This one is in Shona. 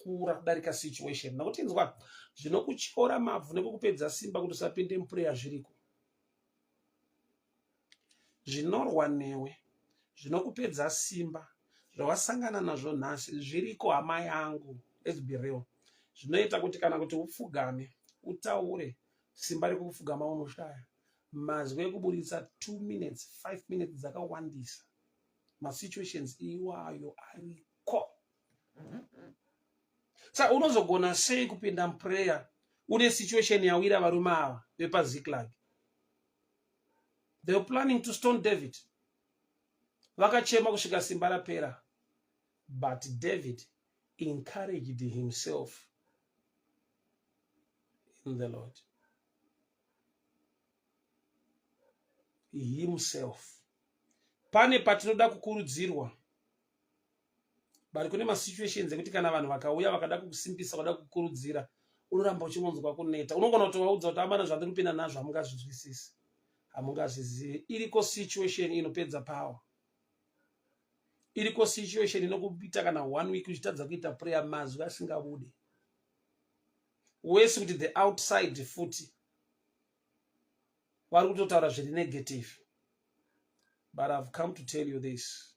yakakura kudarika situation. Nokuti inzwa, zvinokutyora mabvu nekukupedza simba kuti usapinde muprayer zviriko. Zvinorwa newe, zvinokupedza simba, zvawasangana nazvo nhasi zviriko hama yangu. Let's be real. Zvinoita kuti kana kuti upfugame, utaure, simba rekupfugama unoshaya. Mazwi ekuburitsa 2 minutes, 5 minutes dzakawandisa. Masituations iwayo ariko. Sa unozogona sei kupinda muprayer une situation yawira varume ava vepaZiklag? They were planning to stone David. Vakachema kusvika simba rapera. But David encouraged himself in the Lord. Himself. Pane patinoda kukurudzirwa, but kune masituations ekuti kana vanhu vakauya vakada kukusimbisa, vada kukurudzira, unoramba uchingonzwa kuneta. Unogona kutovaudza kuti amana, zvandiri kupinda nazvo hamungazvinzwisisi, hamungazvizivi. Iriko situation inopedza power. Iriko situation inokuita kana one week uchitadza kuita prayer, mazwi asingabude. Wese kuti the outside futi vari kutotaura zviri negative. But I've come to tell you this.